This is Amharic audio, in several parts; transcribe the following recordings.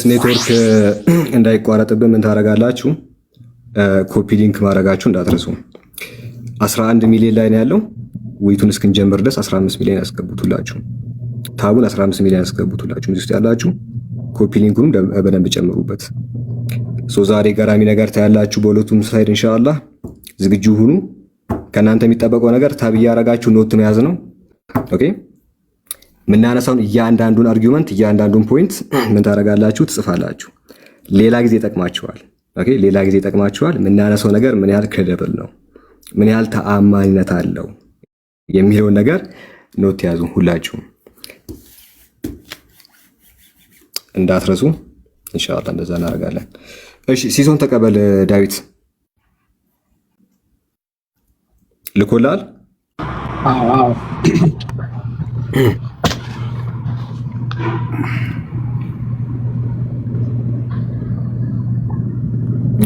ኔትወርክ እንዳይቋረጥብን ምን ታደርጋላችሁ? Copy link ማድረጋችሁ እንዳትረሱ። 11 ሚሊዮን ላይ ነው ያለው። ውይይቱን እስክንጀምር ድረስ 15 ሚሊዮን ያስገቡትላችሁ። Tap ኡን 15 ሚሊዮን ያስገቡትላችሁ። እዚህ ውስጥ ያላችሁ copy link ኡንም በደንብ ጨምሩበት። So ዛሬ ገራሚ ነገር ታያላችሁ በሁለቱም side ኢንሻአላህ። ዝግጁ ሁኑ። ከእናንተ የሚጠበቀው ነገር tap እያረጋችሁ note መያዝ ነው። Okay፣ የምናነሳውን እያንዳንዱን argument እያንዳንዱን point ምን ታደርጋላችሁ? ትጽፋላችሁ። ሌላ ጊዜ ይጠቅማችኋል። Okay፣ ሌላ ጊዜ ይጠቅማችኋል። የምናነሳው ነገር ምን ያህል credible ነው፣ ምን ያህል ተአማኒነት አለው የሚለውን ነገር note ያዙ። ሁላችሁም እንዳትረሱ ኢንሻአላህ። እንደዛ እናደርጋለን። እሺ፣ ሲሶን ተቀበል። ዳዊት ልኮላል። አዎ።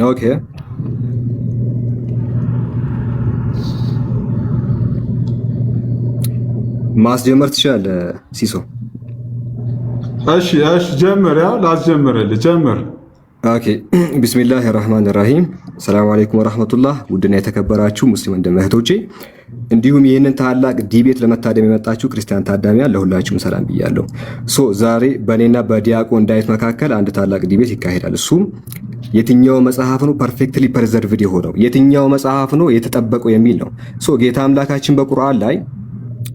Okay፣ ማስጀመር ትችላለህ ሲሶ። እሺ እሺ፣ ጀምር። ያው ላስጀምርልህ፣ ጀምር። Okay፣ ቢስሚላህ ራህማን ራሂም። ሰላም አለይኩም ወራህመቱላህ። ውድና የተከበራችሁ ሙስሊም ወንድም እህቶቼ እንዲሁም ይህንን ታላቅ debate ለመታደም የመጣችሁ ክርስቲያን ታዳሚያን ለሁላችሁም ሰላም ብያለሁ። So ዛሬ በእኔና በዲያቆን ዳዊት መካከል አንድ ታላቅ debate ይካሄዳል። እሱም የትኛው መጽሐፍ ነው perfectly preserved የሆነው፣ የትኛው መጽሐፍ ነው የተጠበቀው የሚል ነው። So ጌታ አምላካችን በቁርአን ላይ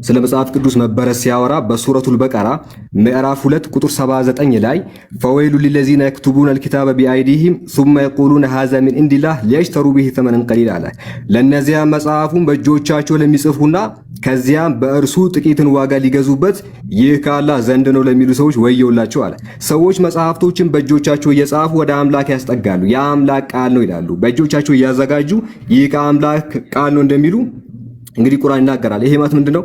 ስለ መጽሐፍ ቅዱስ መበረዝ ሲያወራ በሱረቱል በቀራ ምዕራፍ 2 ቁጥር 79 ላይ فويل للذين يكتبون الكتاب بأيديهم ثم يقولون هذا من عند الله ليشتروا به ثمنا قليلا አለ። ለእነዚያ መጽሐፉን በእጆቻቸው ለሚጽፉና ከዚያም በእርሱ ጥቂትን ዋጋ ሊገዙበት ይህ ከአላህ ዘንድ ነው ለሚሉ ሰዎች ወየውላቸው አለ። ሰዎች መጽሐፍቶችን በእጆቻቸው እየጻፉ ወደ አምላክ ያስጠጋሉ። የአምላክ ቃል ነው ይላሉ። በእጆቻቸው እያዘጋጁ ይህ ከአምላክ ቃል ነው እንደሚሉ እንግዲህ ቁርአን ይናገራል። ይሄ ማለት ምንድነው?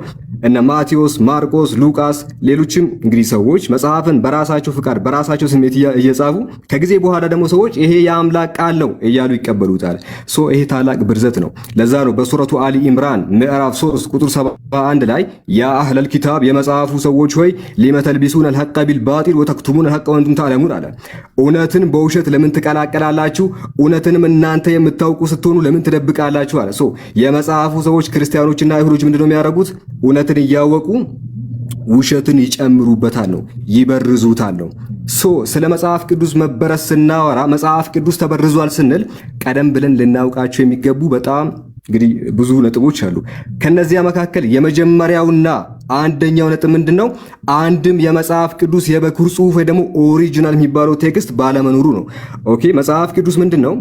እነ ማቴዎስ፣ ማርቆስ፣ ሉቃስ ሌሎችም እንግዲህ ሰዎች መጽሐፍን በራሳቸው ፍቃድ በራሳቸው ስሜት እየጻፉ ከጊዜ በኋላ ደግሞ ሰዎች ይሄ የአምላክ ቃል ነው እያሉ ይቀበሉታል። So ይሄ ታላቅ ብርዘት ነው። ለዛ ነው በሱረቱ አሊ ኢምራን ምዕራፍ 3 ቁጥር 71 ላይ يا أهل الكتاب የመጽሐፉ ሰዎች ሆይ لم تلبسون الحق بالباطل وتكتمون الحق وأنتم تعلمون አለ። እውነትን በውሸት ለምን ትቀላቀላላችሁ? እውነትንም እናንተ የምታውቁ ስትሆኑ ለምን ትደብቃላችሁ? አለ። So የመጽሐፉ ሰዎች ክርስቲያኖችና አይሁዶች ምንድነው የሚያደርጉት? እውነትን እያወቁ ውሸትን ይጨምሩበታል ነው፣ ይበርዙታል ነው። So ስለ መጽሐፍ ቅዱስ መበረዝ ስናወራ መጽሐፍ ቅዱስ ተበርዟል ስንል ቀደም ብለን ልናውቃቸው የሚገቡ በጣም እንግዲህ ብዙ ነጥቦች አሉ። ከነዚያ መካከል የመጀመሪያውና አንደኛው ነጥብ ምንድን ነው? አንድም የመጽሐፍ ቅዱስ የበኩር ጽሑፍ ወይ ደግሞ original የሚባለው text ባለመኖሩ ነው። Okay፣ መጽሐፍ ቅዱስ ምንድን ነው?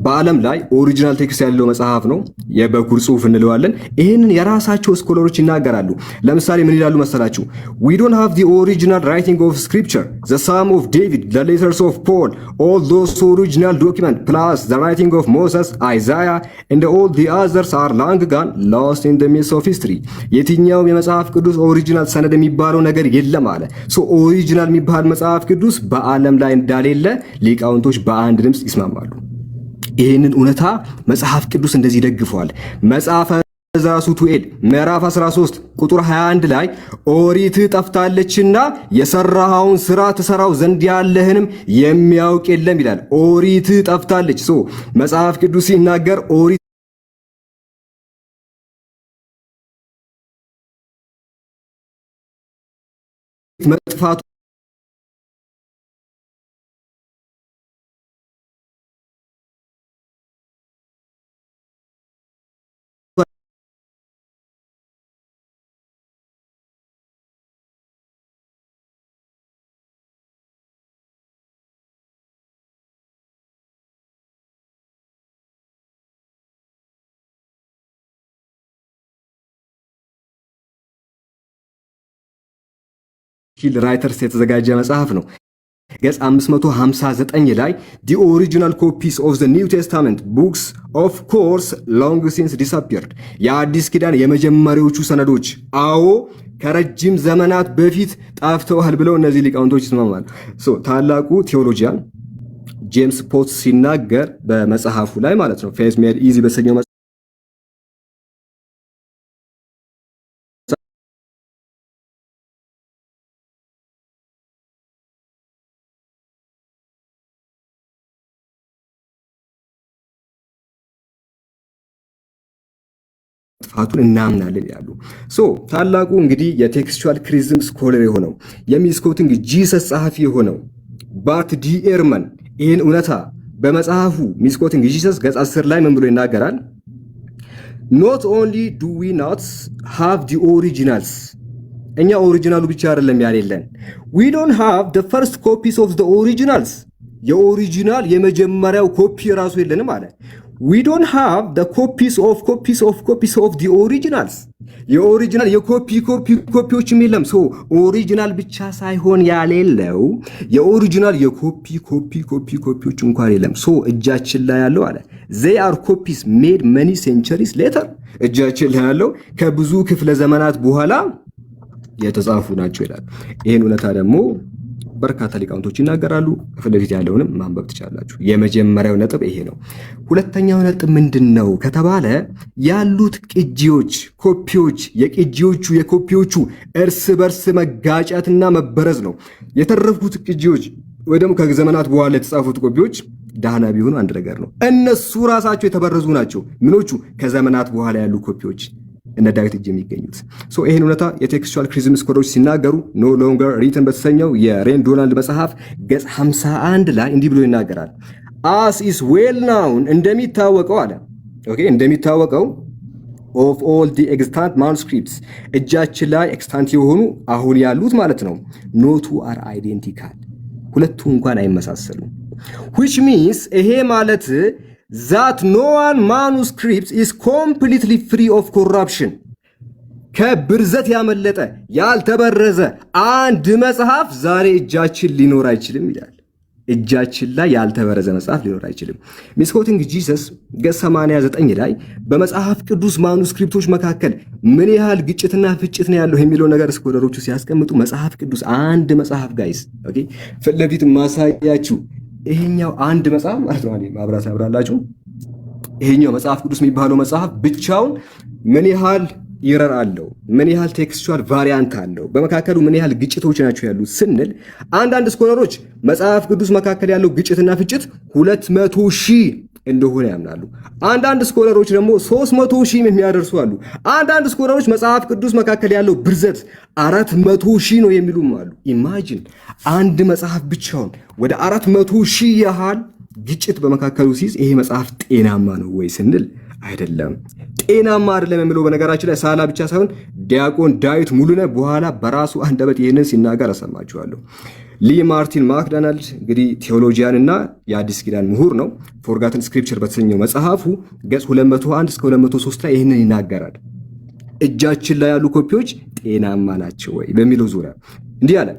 በዓለም ላይ original text ያለው መጽሐፍ ነው። የበኩር ጽሑፍ እንለዋለን። ይህንን የራሳቸው scholar ኦች ይናገራሉ። ለምሳሌ ምን ይላሉ መሰላችሁ? We don't have the original writing of scripture, the Psalm of David, the letters of Paul, all those original document, plus the writing of Moses, Isaiah and all the others are long gone, lost in the mists of history። የትኛውም የመጽሐፍ ቅዱስ original ሰነድ የሚባለው ነገር የለም አለ። So original የሚባል መጽሐፍ ቅዱስ በዓለም ላይ እንዳሌለ ሊቃውንቶች በአንድ ድምፅ ይስማማሉ። ይህንን እውነታ መጽሐፍ ቅዱስ እንደዚህ ይደግፈዋል። መጽሐፈ ዕዝራ ሱቱኤል ምዕራፍ 13 ቁጥር 21 ላይ ኦሪት ጠፍታለችና የሰራኸውን ስራ ትሰራው ዘንድ ያለህንም የሚያውቅ የለም ይላል። ኦሪት ጠፍታለች። So መጽሐፍ ቅዱስ ሲናገር ኦሪት መጥፋቱ ሂል writers የተዘጋጀ መጽሐፍ ነው። ገጽ 559 ላይ the original copies of the New Testament books of course long since disappeared፣ የአዲስ ኪዳን የመጀመሪያዎቹ ሰነዶች አዎ ከረጅም ዘመናት በፊት ጠፍተዋል ብለው እነዚህ ሊቃውንቶች ይስማማሉ። ታላቁ theologian ጄምስ ፖትስ ሲናገር በመጽሐፉ ላይ ማለት ነው፣ Faith Made Easy በተሰኘው መጥፋቱን እናምናለን ይላሉ። So ታላቁ እንግዲህ የ textual criticism scholar የሆነው፣ የ Misquoting Jesus ጸሐፊ የሆነው ባርት ዲ ኤርመን ይህን እውነታ በመጽሐፉ Misquoting Jesus ገጽ 10 ላይ ምን ብሎ ይናገራል? "Not only do we not have the originals"፣ እኛ original ኡ ብቻ አይደለም ያሌለን፣ "we don't have the first copies of the originals"፣ የ original የመጀመሪያው ኮፒ ራሱ የለንም አለ። "We don't have the copies of copies of copies of the originals"፣ የ original የ copy copy ኮፒዎችም የለም። So original ብቻ ሳይሆን ያሌለው የ original የ copy copy copy ኮፒዎች እንኳን የለም። So እጃችን ላይ ያለው አለ፣ "they are copies made many centuries later"፣ እጃችን ላይ ያለው ከብዙ ክፍለ ዘመናት በኋላ የተጻፉ ናቸው ይላል። ይህን እውነታ ደግሞ በርካታ ሊቃውንቶች ይናገራሉ። ከፊት ለፊት ያለውንም ማንበብ ትችላላችሁ። የመጀመሪያው ነጥብ ይሄ ነው። ሁለተኛው ነጥብ ምንድን ነው ከተባለ ያሉት ቅጂዎች፣ ኮፒዎች፣ የቅጂዎቹ የኮፒዎቹ እርስ በርስ መጋጨትና መበረዝ ነው። የተረፉት ቅጂዎች ወይ ደግሞ ከዘመናት በኋላ የተጻፉት ኮፒዎች ዳህና ቢሆኑ አንድ ነገር ነው። እነሱ ራሳቸው የተበረዙ ናቸው። ምኖቹ? ከዘመናት በኋላ ያሉ ኮፒዎች እነ ዳዊት እጅ የሚገኙት። So ይህን እውነታ የ textual criticism scholar ኦች ሲናገሩ No Longer Written በተሰኘው የሬን ዶናልድ መጽሐፍ ገጽ 51 ላይ እንዲህ ብሎ ይናገራል። "As is well known"፣ እንደሚታወቀው አለ፣ okay፣ እንደሚታወቀው፣ "of all the extant manuscripts"፣ እጃችን ላይ extant የሆኑ አሁን ያሉት ማለት ነው፣ "no two are identical"፣ ሁለቱ እንኳን አይመሳሰሉም። "Which means"፣ ይሄ ማለት፣ "that no one manuscript is completely free of corruption"፣ ከብርዘት ያመለጠ ያልተበረዘ አንድ መጽሐፍ ዛሬ እጃችን ሊኖር አይችልም ይላል። እጃችን ላይ ያልተበረዘ መጽሐፍ ሊኖር አይችልም። Misquoting Jesus ገጽ 89 ላይ በመጽሐፍ ቅዱስ manuscript ኦች መካከል ምን ያህል ግጭትና ፍጭት ነው ያለው የሚለው ነገር scholar ኦቹ ሲያስቀምጡ መጽሐፍ ቅዱስ አንድ መጽሐፍ guys፣ okay፣ ፊት ለፊት ማሳያችሁ ይሄኛው አንድ መጽሐፍ ማለት ነው። ማብራት ያብራላችሁ። ይሄኛው መጽሐፍ ቅዱስ የሚባለው መጽሐፍ ብቻውን ምን ያህል error አለው፣ ምን ያህል textual variant አለው፣ በመካከሉ ምን ያህል ግጭቶች ናቸው ያሉት ስንል አንዳንድ scholar ኦች መጽሐፍ ቅዱስ መካከል ያለው ግጭትና ፍጭት 200,000 እንደሆነ ያምናሉ። አንዳንድ scholar ኦች ደግሞ 300,000 የሚያደርሱ አሉ። አንዳንድ scholar ኦች መጽሐፍ ቅዱስ መካከል ያለው ብርዘት 400,000 ነው የሚሉም አሉ። Imagine፣ አንድ መጽሐፍ ብቻውን ወደ 400,000 ያህል ግጭት በመካከሉ ሲይዝ ይሄ መጽሐፍ ጤናማ ነው ወይ ስንል አይደለም፣ ጤናማ አይደለም የሚለው በነገራችን ላይ ሳላ ብቻ ሳይሆን ዲያቆን ዳዊት ሙሉነህ በኋላ በራሱ አንደበት ይህንን ሲናገር አሰማችኋለሁ። ሊ ማርቲን ማክዶናልድ እንግዲህ theologian እና የአዲስ ኪዳን ምሁር ነው። Forgotten Scripture በተሰኘው መጽሐፉ ገጽ 201 እስከ 203 ላይ ይህንን ይናገራል። እጃችን ላይ ያሉ ኮፒዎች ጤናማ ናቸው ወይ በሚለው ዙሪያ እንዲህ አለ።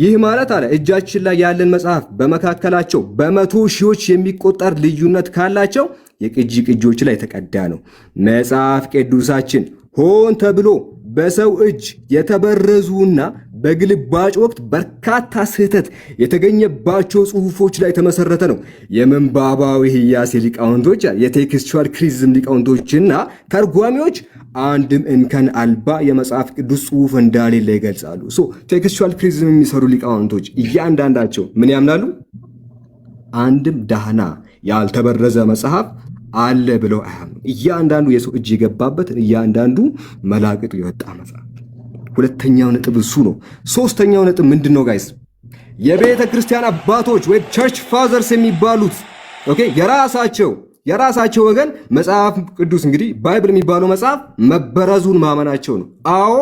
ይህ ማለት አለ፣ እጃችን ላይ ያለን መጽሐፍ በመካከላቸው በመቶ ሺዎች የሚቆጠር ልዩነት ካላቸው የቅጂ ቅጂዎች ላይ የተቀዳ ነው። መጽሐፍ ቅዱሳችን ሆን ተብሎ በሰው እጅ የተበረዙና በግልባጭ ወቅት በርካታ ስህተት የተገኘባቸው ጽሑፎች ላይ የተመሰረተ ነው። የምንባባዊ ህያሴ ሊቃውንቶች፣ የ textual criticism ሊቃውንቶችና ተርጓሚዎች አንድም እንከን አልባ የመጽሐፍ ቅዱስ ጽሑፍ እንዳሌለ ይገልጻሉ። So textual criticism የሚሰሩ ሊቃውንቶች እያንዳንዳቸው ምን ያምናሉ? አንድም ዳህና ያልተበረዘ መጽሐፍ አለ ብለው አያምኑ። እያንዳንዱ የሰው እጅ የገባበት፣ እያንዳንዱ መላቅጡ የወጣ መጽሐፍ። ሁለተኛው ነጥብ እሱ ነው። ሶስተኛው ነጥብ ምንድን ነው guys? የቤተ ክርስቲያን አባቶች ወይ church fathers የሚባሉት፣ okay፣ የራሳቸው ወገን መጽሐፍ ቅዱስ እንግዲህ Bible የሚባለው መጽሐፍ መበረዙን ማመናቸው ነው። አዎ፣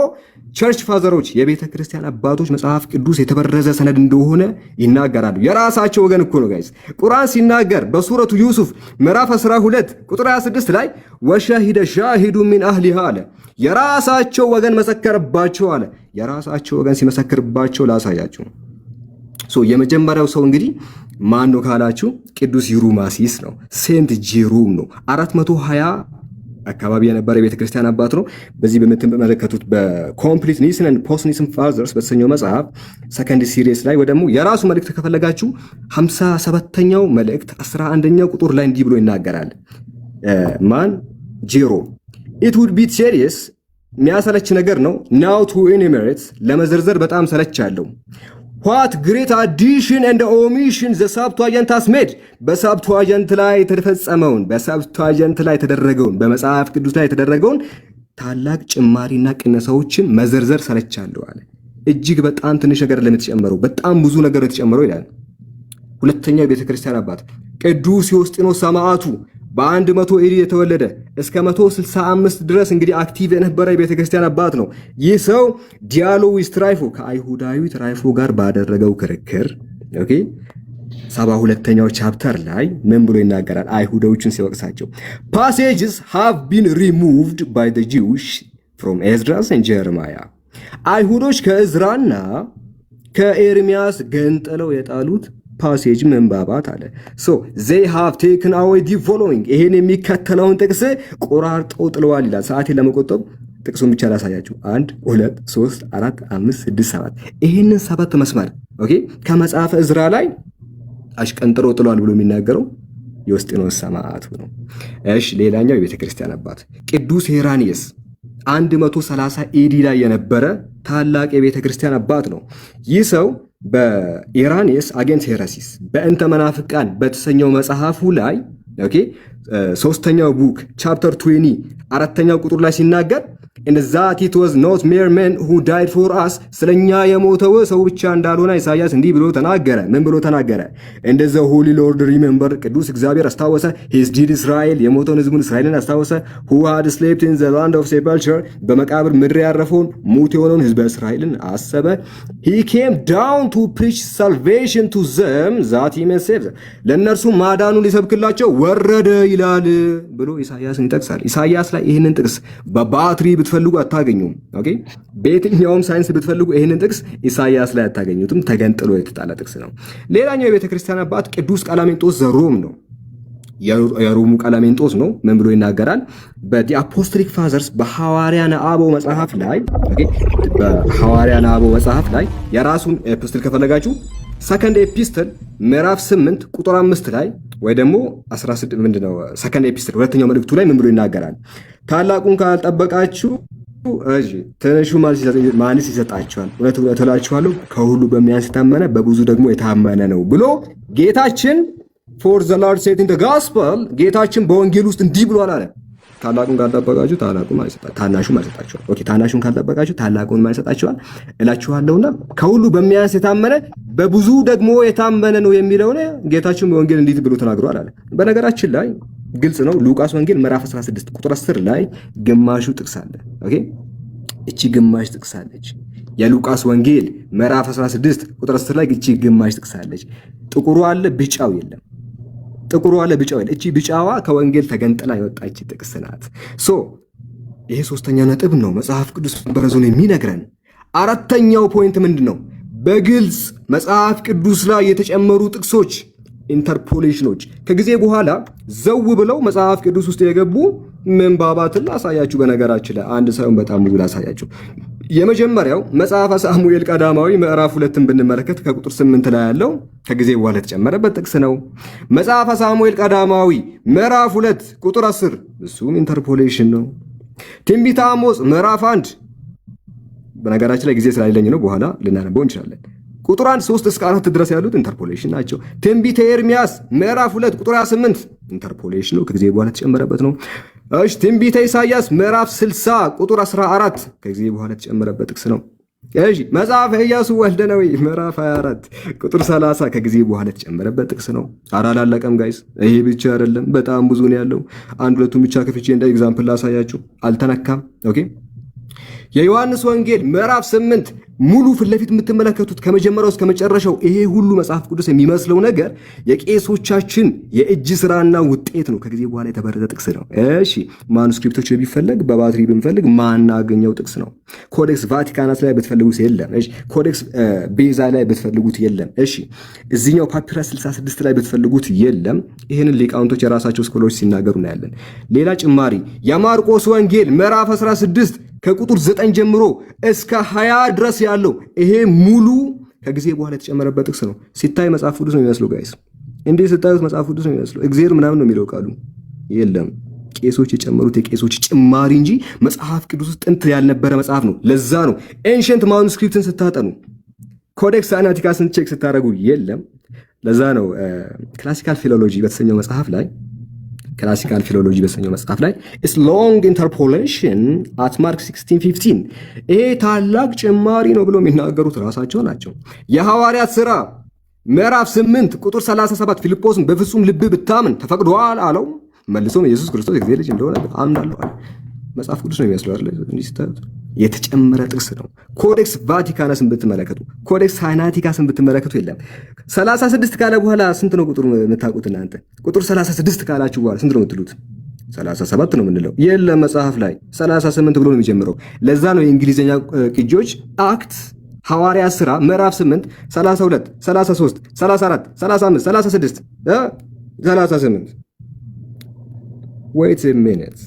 church father ኦች፣ የቤተ ክርስቲያን አባቶች መጽሐፍ ቅዱስ የተበረዘ ሰነድ እንደሆነ ይናገራሉ። የራሳቸው ወገን እኮ ነው guys። ቁርአን ሲናገር በሱረቱ ዩሱፍ ምዕራፍ 12 ቁጥር 26 ላይ وشهد شاهد من أهلها አለ። የራሳቸው ወገን መሰከረባቸው አለ። የራሳቸው ወገን ሲመሰክርባቸው ላሳያችሁ። የመጀመሪያው ሰው እንግዲህ ማን ነው ካላችሁ ቅዱስ ይሩማሲስ ነው። Saint Jerome ነው። 420 አካባቢ የነበረ የቤተ ክርስቲያን አባት ነው። በዚህ በምትመለከቱት በ Complete Nicene and Post Nicene Fathers በተሰኘው መጽሐፍ second series ላይ ወይ ደግሞ የራሱ መልእክት ከፈለጋችሁ 57ተኛው መልእክት 11ኛው ቁጥር ላይ እንዲህ ብሎ ይናገራል። ማን? ጄሮም። "It would be tedious"፣ የሚያሰለች ነገር ነው። "Now to enumerate"፣ ለመዘርዘር በጣም ሰለች አለው፣ "what great addition and omission the Septuagint has made"፣ በ Septuagint ላይ የተፈጸመውን፣ በ Septuagint ላይ የተደረገውን፣ በመጽሐፍ ቅዱስ ላይ የተደረገውን ታላቅ ጭማሪና ቅነሳዎችን መዘርዘር ሰለቻለሁ አለ። እጅግ በጣም ትንሽ ነገር ለምትጨመረው በጣም ብዙ ነገር የተጨመረው ይላል። ሁለተኛው የቤተ ክርስቲያን አባት ቅዱስ ዮስጢኖስ ሰማዕቱ በ100 AD የተወለደ እስከ 165 ድረስ እንግዲህ active የነበረ የቤተ ክርስቲያን አባት ነው። ይህ ሰው Dialogue with Trypho፣ ከአይሁዳዊ ትራይፎ ጋር ባደረገው ክርክር፣ okay፣ 72ኛው chapter ላይ ምን ብሎ ይናገራል? አይሁዳዎችን ሲወቅሳቸው ፓሴጅስ ሃቭ ቢን ሪሙቭድ ባይ ዘ ጂውሽ ፍሮም ኤዝራስ ኤንድ ጀርማያ፣ አይሁዶች ከእዝራና ከኤርሚያስ ገንጥለው የጣሉት passage ምንባባት አለ። So they have taken away the following፣ ይሄን የሚከተለውን ጥቅስ ቆራርጠው ጥለዋል ይላል። ሰዓቴን ለመቆጠብ ጥቅሱን ብቻ ላሳያችሁ። አንድ፣ ሁለት፣ ሶስት፣ አራት፣ አምስት፣ ስድስት፣ ሰባት። ይሄንን ሰባት መስመር፣ okay፣ ከመጽሐፈ እዝራ ላይ አሽቀንጥሮ ጥሏል ብሎ የሚናገረው ዮስጢኖስ ሰማዕቱ ነው። እሺ፣ ሌላኛው የቤተ ክርስቲያን አባት ቅዱስ ሄራኒየስ 130 AD ላይ የነበረ ታላቅ የቤተ ክርስቲያን አባት ነው። ይህ ሰው በ Irenaeus Against Heresies፣ በእንተ መናፍቃን በተሰኘው መጽሐፉ ላይ፣ okay፣ ሶስተኛው book chapter 20 አራተኛው ቁጥር ላይ ሲናገር "and that it was not mere men who died for us"፣ ስለኛ የሞተው ሰው ብቻ እንዳልሆነ ኢሳያስ እንዲህ ብሎ ተናገረ። ምን ብሎ ተናገረ? "And the holy Lord remembered"፣ ቅዱስ እግዚአብሔር አስታወሰ፣ "his dead Israel"፣ የሞተውን ህዝቡን እስራኤልን አስታወሰ፣ "who had slept in the land of sepulture"፣ በመቃብር ምድር ያረፈውን ሙት የሆነውን ህዝበ እስራኤልን አሰበ። "He came down to preach salvation to them that he may save them"፣ ለእነርሱ ማዳኑን ሊሰብክላቸው ወረደ ይላል ብሎ ኢሳያስን ይጠቅሳል። ኢሳያስ ላይ ይህንን ጥቅስ በባትሪ ብትፈልጉ አታገኙም። Okay፣ በየትኛውም ሳይንስ ብትፈልጉ ይህንን ጥቅስ ኢሳያስ ላይ አታገኙትም። ተገንጥሎ የተጣለ ጥቅስ ነው። ሌላኛው የቤተ ክርስቲያን አባት ቅዱስ ቀላሜንጦስ ዘሮም ነው። የሮሙ ቀላሜንጦስ ነው። ምን ብሎ ይናገራል? በ The Apostolic Fathers፣ በሐዋርያነ አበው መጽሐፍ ላይ፣ okay፣ በሐዋርያነ አበው መጽሐፍ ላይ የራሱን epistle ከፈለጋችሁ Second Epistle ምዕራፍ 8 ቁጥር 5 ላይ ወይ ደግሞ 16፣ ምንድነው፣ Second Epistle ሁለተኛው መልእክቱ ላይ ምን ብሎ ይናገራል? ታላቁን ካልጠበቃችሁ እሺ ትንሹ ማንስ ይሰጣችኋል? እውነት እውነት እላችኋለሁ ከሁሉ በሚያንስ የታመነ በብዙ ደግሞ የታመነ ነው ብሎ ጌታችን፣ "for the Lord said in the gospel"፣ ጌታችን በወንጌል ውስጥ እንዲህ ብሏል አለ። ታላቁን ካልጠበቃችሁ ታላቁን ታናሹ ማን ይሰጣችኋል? Okay፣ ታናሹን ካልጠበቃችሁ ታላቁን ማን ይሰጣችኋል እላችኋለሁና ከሁሉ በሚያንስ የታመነ በብዙ ደግሞ የታመነ ነው የሚለውን ጌታችን በወንጌል እንዲህ ብሎ ተናግሯል አለ። በነገራችን ላይ ግልጽ ነው። ሉቃስ ወንጌል ምዕራፍ 16 ቁጥር 10 ላይ ግማሹ ጥቅስ አለ። Okay፣ እቺ ግማሽ ጥቅስ አለች። የሉቃስ ወንጌል ምዕራፍ 16 ቁጥር 10 ላይ እቺ ግማሽ ጥቅስ አለች። ጥቁሩ አለ፣ ቢጫው የለም። ጥቁሩ አለ፣ ቢጫው የለም። እቺ ቢጫዋ ከወንጌል ተገንጥላ የወጣች ጥቅስ ናት። So ይሄ ሶስተኛ ነጥብ ነው መጽሐፍ ቅዱስ መበረዙን የሚነግረን። አራተኛው point ምንድን ነው? በግልጽ መጽሐፍ ቅዱስ ላይ የተጨመሩ ጥቅሶች፣ interpolation ኖች፣ ከጊዜ በኋላ ዘው ብለው መጽሐፍ ቅዱስ ውስጥ የገቡ ምንባባትን ላሳያችሁ። በነገራችን ላይ አንድ ሳይሆን በጣም ብዙ ላሳያችሁ። የመጀመሪያው መጽሐፈ ሳሙኤል ቀዳማዊ ምዕራፍ 2ን ብንመለከት ከቁጥር 8 ላይ ያለው ከጊዜ በኋላ የተጨመረበት ጥቅስ ነው። መጽሐፈ ሳሙኤል ቀዳማዊ ምዕራፍ 2 ቁጥር 10፣ እሱም interpolation ነው። ትንቢተ አሞጽ ምዕራፍ 1፣ በነገራችን ላይ ጊዜ ስለሌለኝ ነው፣ በኋላ ልናነበው እንችላለን። ቁጥር 1 3 እስከ 4 ድረስ ያሉት interpolation ናቸው። ትንቢተ ኤርሚያስ ምዕራፍ 2 ቁጥር 28 interpolation ነው፣ ከጊዜ በኋላ የተጨመረበት ነው። እሺ፣ ትንቢተ ኢሳይያስ ምዕራፍ 60 ቁጥር 14 ከጊዜ በኋላ የተጨመረበት ጥቅስ ነው። እሺ፣ መጽሐፈ ኢያሱ ወልደ ነዌ ምዕራፍ 24 ቁጥር 30 ከጊዜ በኋላ የተጨመረበት ጥቅስ ነው። ኧረ አላለቀም guys፣ ይሄ ብቻ አይደለም፣ በጣም ብዙ ነው ያለው። አንድ ሁለቱን ብቻ ከፍቼ እንደ example ላሳያችሁ። አልተነካም። Okay፣ የዮሐንስ ወንጌል ምዕራፍ 8 ሙሉ ፊት ለፊት የምትመለከቱት ከመጀመሪያው እስከ መጨረሻው ይሄ ሁሉ መጽሐፍ ቅዱስ የሚመስለው ነገር የቄሶቻችን የእጅ ስራና ውጤት ነው። ከጊዜ በኋላ የተበረዘ ጥቅስ ነው። እሺ፣ manuscript ኦች ቢፈለግ በባትሪ ብንፈልግ ማናገኘው ጥቅስ ነው። Codex Vaticanus ላይ ብትፈልጉት የለም። እሺ፣ Codex Bezae ላይ ብትፈልጉት የለም። እሺ፣ እዚኛው ፓፒረስ 66 ላይ ብትፈልጉት የለም። ይህንን ሊቃውንቶች የራሳቸው scholar ኦች ሲናገሩ እናያለን። ሌላ ጭማሪ የማርቆስ ወንጌል ምዕራፍ 16 ከቁጥር 9 ጀምሮ እስከ 20 ድረስ ያለው ይሄ ሙሉ ከጊዜ በኋላ የተጨመረበት ጥቅስ ነው። ሲታይ መጽሐፍ ቅዱስ ነው የሚመስለው guys። እንዲህ ስታዩት መጽሐፍ ቅዱስ ነው የሚመስለው። እግዚአብሔር ምናምን ነው የሚለው ቃሉ የለም። ቄሶች የጨመሩት የቄሶች ጭማሪ እንጂ መጽሐፍ ቅዱስ ውስጥ ጥንት ያልነበረ መጽሐፍ ነው። ለዛ ነው ancient manuscript ን ስታጠኑ፣ Codex Sinaiticus ን check ስታደርጉ የለም። ለዛ ነው Classical Philology በተሰኘው መጽሐፍ ላይ Classical Philology በተሰኘው መጽሐፍ ላይ "It's long interpolation at Mark 16:15"፣ ይሄ ታላቅ ጭማሪ ነው ብሎ የሚናገሩት ራሳቸው ናቸው። የሐዋርያት ሥራ ምዕራፍ 8 ቁጥር 37፣ ፊልጶስን በፍጹም ልብህ ብታምን ተፈቅዶልሃል አለው። መልሶም ኢየሱስ ክርስቶስ የእግዚአብሔር ልጅ እንደሆነ አምናለሁ አለ። መጽሐፍ ቅዱስ ነው የሚመስለው አይደል? እንዲህ ስታዩት የተጨመረ ጥቅስ ነው። Codex Vaticanus ን ብትመለከቱ፣ Codex Sinaiticus ን ብትመለከቱ የለም። 36 ካለ በኋላ ስንት ነው ቁጥሩ የምታውቁት እናንተ? ቁጥር 36 ካላችሁ በኋላ ስንት ነው የምትሉት? 37 ነው የምንለው። የለም፣ መጽሐፍ ላይ 38 ብሎ ነው የሚጀምረው። ለዛ ነው የእንግሊዝኛ ቅጂዎች Act፣ ሐዋርያ ሥራ ምዕራፍ 8 32፣ 33፣ 34፣ 35፣ 36፣ 38። Wait a minute፣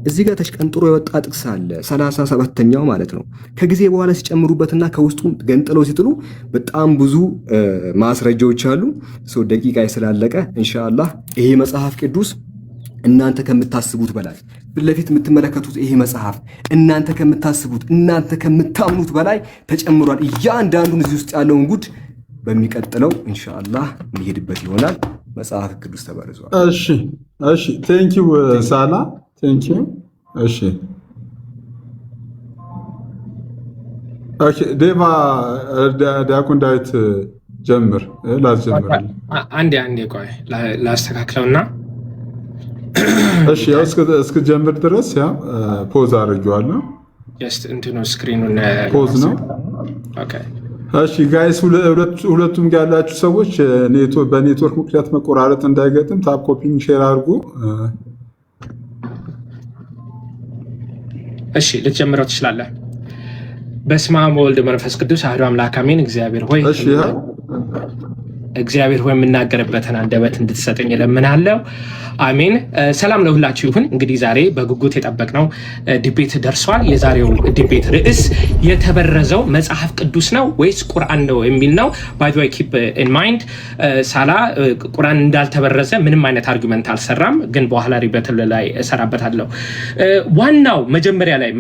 እዚህ ጋር ተሽቀንጥሮ የወጣ ጥቅስ አለ። 37ኛው ማለት ነው። ከጊዜ በኋላ ሲጨምሩበትና ከውስጡ ገንጥለው ሲጥሉ በጣም ብዙ ማስረጃዎች አሉ። So ደቂቃ ስላለቀ ኢንሻአላህ ይሄ መጽሐፍ ቅዱስ እናንተ ከምታስቡት በላይ፣ ፊት ለፊት የምትመለከቱት ይሄ መጽሐፍ እናንተ ከምታስቡት፣ እናንተ ከምታምኑት በላይ ተጨምሯል። እያንዳንዱን እዚህ ውስጥ ያለውን ጉድ በሚቀጥለው ኢንሻአላህ የሚሄድበት ይሆናል። መጽሐፍ ቅዱስ ተበርዟል። እሺ፣ thank you ሳላ፣ thank you። እሺ፣ ዴቫ፣ ዲያቆን ዳዊት ጀምር፣ ላስጀምር። አንዴ አንዴ ቆይ ላስተካክለውና። እሺ፣ ያው እስክጀምር ድረስ ያው pause አድርጌዋለሁ። Just እንትኑ screen ኑን Pause ነው። Okay። እሺ guys፣ ሁለቱም ጋር ያላችሁ ሰዎች በኔትወርክ ምክንያት መቆራረጥ እንዳይገጥም tap፣ copy፣ share አድርጉ። እሺ፣ ልትጀምረው ትችላለህ። በስመ አብ ወወልድ መንፈስ ቅዱስ አሐዱ አምላክ አሜን። እግዚአብሔር ሆይ እሺ ይኸው። እግዚአብሔር ሆይ፣ የምናገርበትን አንደበት እንድትሰጠኝ እለምናለሁ። አሜን። ሰላም ለሁላችሁ ይሁን። እንግዲህ ዛሬ በጉጉት የጠበቅነው debate ደርሷል። የዛሬው debate ርዕስ የተበረዘው መጽሐፍ ቅዱስ ነው ወይስ ቁርአን ነው የሚል ነው። By the way, keep in mind፣ ሳላ ቁርአን እንዳልተበረዘ ምንም አይነት argument አልሰራም፣ ግን በኋላ rebuttal ላይ እሰራበታለሁ። ዋናው መጀመሪያ ላይ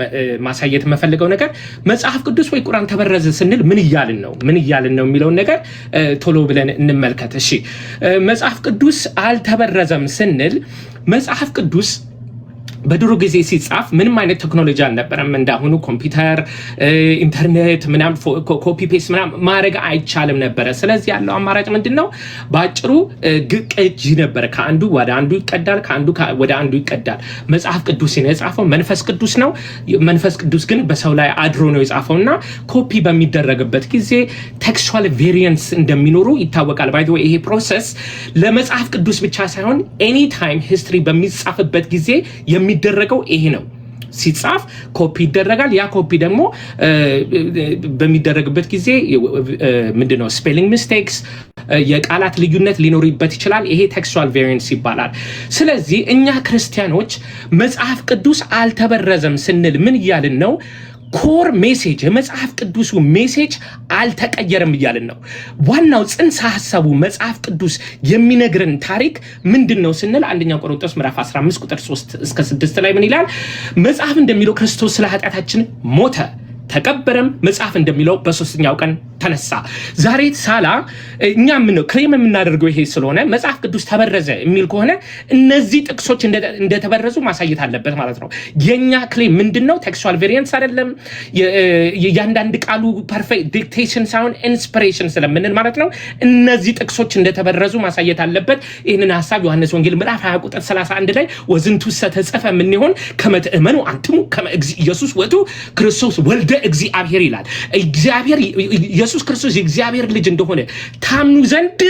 ማሳየት የምፈልገው ነገር መጽሐፍ ቅዱስ ወይ ቁርአን ተበረዘ ስንል ምን እያልን ነው፣ ምን እያልን ነው የሚለውን ነገር ቶሎ ብለን እንመልከት። እሺ፣ መጽሐፍ ቅዱስ አልተበረዘም ስንል መጽሐፍ ቅዱስ በድሮ ጊዜ ሲጻፍ ምንም አይነት ቴክኖሎጂ አልነበረም። እንዳሁኑ ኮምፒውተር፣ ኢንተርኔት ምናምን copy paste ምናምን ማድረግ አይቻልም ነበረ። ስለዚህ ያለው አማራጭ ምንድን ነው? በአጭሩ ቅጂ ነበረ። ከአንዱ ወደ አንዱ ይቀዳል፣ ከአንዱ ወደ አንዱ ይቀዳል። መጽሐፍ ቅዱስን የጻፈው መንፈስ ቅዱስ ነው። መንፈስ ቅዱስ ግን በሰው ላይ አድሮ ነው የጻፈው እና ኮፒ በሚደረግበት ጊዜ textual variants እንደሚኖሩ ይታወቃል። By the way፣ ይሄ process ለመጽሐፍ ቅዱስ ብቻ ሳይሆን anytime history በሚጻፍበት ጊዜ የሚደረገው ይሄ ነው። ሲጻፍ ኮፒ ይደረጋል። ያ ኮፒ ደግሞ በሚደረግበት ጊዜ ምንድነው spelling mistakes፣ የቃላት ልዩነት ሊኖርበት ይችላል። ይሄ textual variance ይባላል። ስለዚህ እኛ ክርስቲያኖች መጽሐፍ ቅዱስ አልተበረዘም ስንል ምን እያልን ነው? Core message፣ የመጽሐፍ ቅዱሱ message አልተቀየረም እያልን ነው። ዋናው ጽንሰ ሀሳቡ መጽሐፍ ቅዱስ የሚነግረን ታሪክ ምንድን ነው ስንል አንደኛ ቆሮንቶስ ምዕራፍ 15 ቁጥር 3 እስከ 6 ላይ ምን ይላል? መጽሐፍ እንደሚለው ክርስቶስ ስለ ኃጢአታችን ሞተ፣ ተቀበረም፣ መጽሐፍ እንደሚለው በሶስተኛው ቀን ተነሳ። ዛሬ ሳላ እኛ ምን claim የምናደርገው ይሄ ስለሆነ መጽሐፍ ቅዱስ ተበረዘ የሚል ከሆነ እነዚህ ጥቅሶች እንደተበረዙ ማሳየት አለበት ማለት ነው። የኛ claim ምንድን ነው? Textual variance አይደለም። የእያንዳንድ ቃሉ perfect dictation ሳይሆን inspiration ስለምንል ማለት ነው። እነዚህ ጥቅሶች እንደተበረዙ ማሳየት አለበት። ይህንን ሀሳብ ዮሐንስ ወንጌል ምዕራፍ 20 ቁጥር 31 ላይ ወዝንቱሰ ተጽሕፈ እምኔሆን ከመ ትእመኑ አንትሙ ከመ እግዚእ ኢየሱስ ውእቱ ክርስቶስ ወልደ እግዚአብሔር ይላል። እግዚአብሔር ኢየሱስ ክርስቶስ የእግዚአብሔር ልጅ እንደሆነ ታምኑ ዘንድ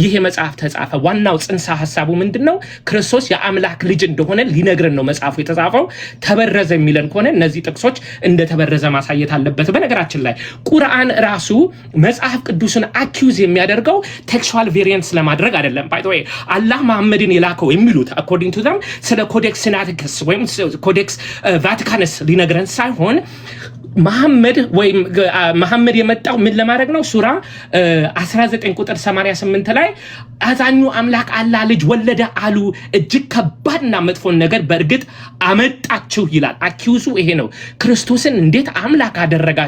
ይህ መጽሐፍ ተጻፈ። ዋናው ጽንሰ ሀሳቡ ምንድን ነው? ክርስቶስ የአምላክ ልጅ እንደሆነ ሊነግረን ነው መጽሐፉ የተጻፈው። ተበረዘ የሚለን ከሆነ እነዚህ ጥቅሶች እንደተበረዘ ማሳየት አለበት። በነገራችን ላይ ቁርአን ራሱ መጽሐፍ ቅዱስን accuse የሚያደርገው textual variance ለማድረግ አይደለም። By the way፣ አላህ መሐመድን የላከው የሚሉት according to them ስለ Codex Sinaiticus ወይም Codex Vaticanus ሊነግረን ሳይሆን መሐመድ ወይም መሐመድ የመጣው ምን ለማድረግ ነው? ሱራ 19 ቁጥር 88 ላይ አዛኙ አምላክ አላህ ልጅ ወለደ አሉ፣ እጅግ ከባድና መጥፎን ነገር በእርግጥ አመጣችሁ ይላል። Accuse ኡ ይሄ ነው። ክርስቶስን እንዴት አምላክ አደረጋ